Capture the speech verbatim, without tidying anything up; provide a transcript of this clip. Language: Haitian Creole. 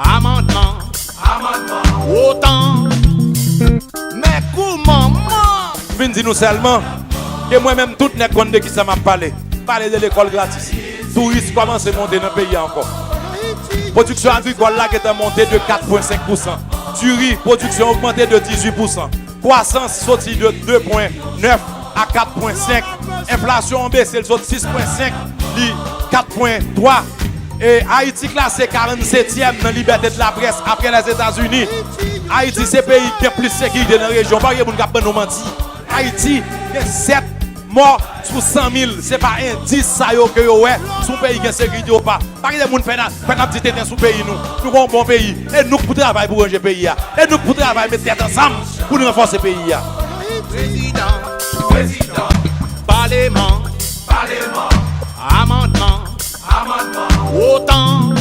Amannman. Amannman. Otan. Men kou manman. M vin di nou sèlman ke mwen menm tout nèg konn de kisa m ap pale. M pale de lekòl gratis. Touris kòmanse monte nan peyi a ankò. Pwodiksyon agrikòl la gentan monte de kat pwen senk pousan. Diri, pwodiksyon ogmante de dizuit pousan. Kwasans soti de de pwen nèf a kat pwen senk. Enflasyon an bese, l sot sis pwen senk, li kat pwen twa. E Ayiti klase karannsetyèm nan libète de laprès apre Lèzetazini. Ayiti se peyi ki gen plis sekirite nan rejyon. Pa gen moun k ap ban nou manti. Ayiti gen sèt mò sou san mil. Se pa endis sa yo ke yo wè si yon peyi gen sekirite ou pa. Pa gen moun fè n ap, fè n ap di tenten sou peyi nou. Nou gen yon bon peyi. E nou k pou travay pou ranje peyi a. E nou k pou travay met tèt ansanm pou n ranfòse peyi a. Prezidan, prezidan, paleman, paleman, amannman, amannman, otan,